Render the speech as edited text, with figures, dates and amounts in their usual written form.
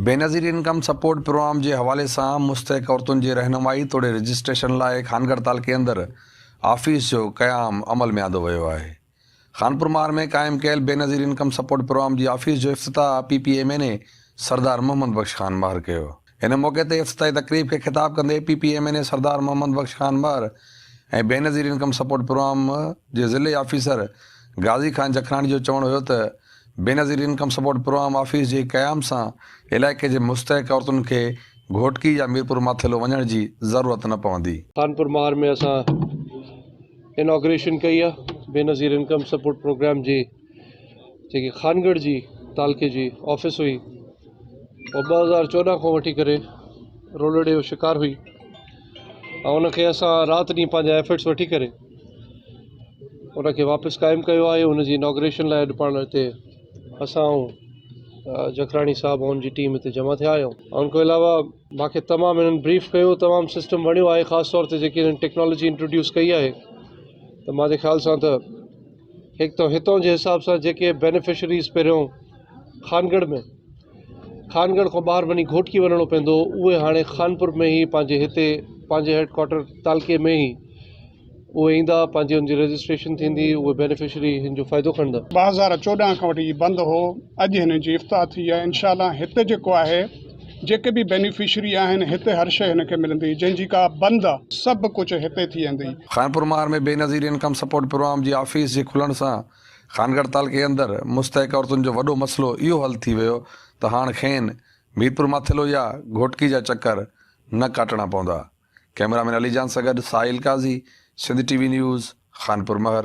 Benazir income support programme جي حوالي سان مستحق عورتن جي رهنمائي توڙي رجسٽريشن لاء خانڳڙهه تعلقي اندر آفيس جو قيام عمل ۾ آندو ويو آهي. خانپور مهر ۾ قائم ڪيل بينظير انڪم سپورٽ پروگرام جي آفيس جو افتتاح P P M N A Sardar Muhammad Bakhsh Khan Mahar ڪيو. ان موقعي تي افتتاحي تقريب کي خطاب ڪندي P P M N A Sardar Muhammad Bakhsh Khan Mahar ۽ Benazir income support programme جي ضلعي آفيسر غازي خان جکراڻي جو چوڻ هيو ته Benazir income support programme office جي قيام سان علائقي جي مستحق عورتن کي گهوٽڪي يا ميرپور ماٿيلو وڃڻ جي ضرورت نه پوندي. خانپور مهر ۾ اسان اناگريشن ڪئي آهي بينظير انڪم سپورٽ پروگرام جي جيڪي خانڳڙهه جي تعلقي جي آفيس هئي اها 2014 کان وٺي ڪري رولڙي جو شڪار هئي ۽ ان کي اسان رات ڏينهن پنهنجا ايفرٽس وٺي ڪري ان کي واپس قائم ڪيو آهي ان جي اناگريشن لاء اڄ پاڻ هتي اسان ۽ جکراڻي صاحب ۽ ان جي ٽيم هتي جمع ٿيا آهيون ان کان علاوه مانکي تمام هنن بريف ڪيو تمام سسٽم وڻيو آهي خاص طور تي جيڪي هنن ٽيڪنالاجي انٽروڊيوس ڪئي آهي ته مانجي خيال سان ته هڪ ته هتان جي حساب سان جيڪي بينيفشريز پهريون خانڳڙهه ۾ خانڳڙهه کان ٻاهر وڃي گهوٽڪي وڃڻو پوندو هو اهي هاڻي خانپور ۾ ئي پنهنجي هتي پنهنجي هيڊ ڪوارٽر تعلقي ۾ ئي اهي ايندا پنهنجي ان جي رجسٽريشن ٿيندي اهي بينيفشري هن جو فائدو کڻندا. 2014 کان وٺي هي بند هو اڄ هن جي افتتاح ٿي آهي انشاء الله هتي جيڪو آهي جيڪي به بينيفشري آهن هتي هر شيء هن کي ملندي جنهن جي ڪا بند آ سڀ ڪجهه هتي ٿي ويندي. خانپور مهر ۾ بينظير انڪم سپورٽ پروگرام جي آفيس جي کلڻ سان خانڳڙهه تعلقي اندر مستحق عورتن جو وڏو مسئلو اهو حل ٿي ويو ته هاڻ کين ميرپور ماٿيلو يا گهوٽڪي جا چڪر نه ڪاٽڻا پوندا. ڪئميرا مين علي جان سان گڏ Sahil Qazi, Sindh T V news, Khanpur Mahar.